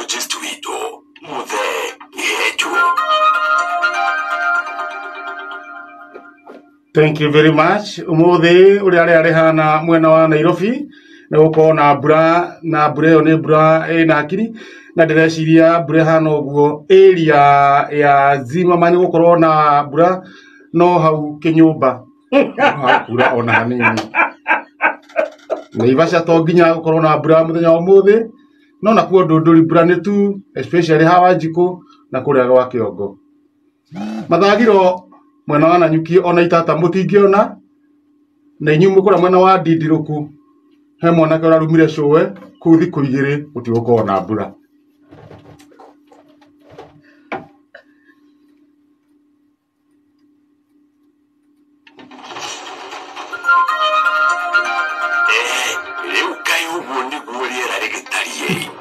Meteorologist witũ Muthee Gĩhenjo. Thank you very much. Umuthi uria rĩera rĩhana mwena wa Nairobi nĩ gũkorwo na mbura, na mbura ĩyo nĩ mbura ĩna hakiri, na ndĩreciria mbura ĩhana ũguo area ya Zimmerman nĩ gũkorwo na mbura, no hau kĩnyũmba hakura ona hanini. Naivasha to nginya gũkorwo na mbura mũthenya wa ũmũthĩ, no nakuo Ndũndũri mbura nĩ tu, especially hawa Njikũ na kũrĩa gwa Kĩongo. Mathagiro mwena wa Nanyuki ona Itata mũtingĩona, na inyuĩ mwĩ kũrĩa mwena wa Ndindirũku he mwanake ũrarumire cũwe kũu thikũ 2 gũtigũkorwo na mbura. Rĩu kaĩ ũguo nĩguo rĩera rĩgĩtariĩ.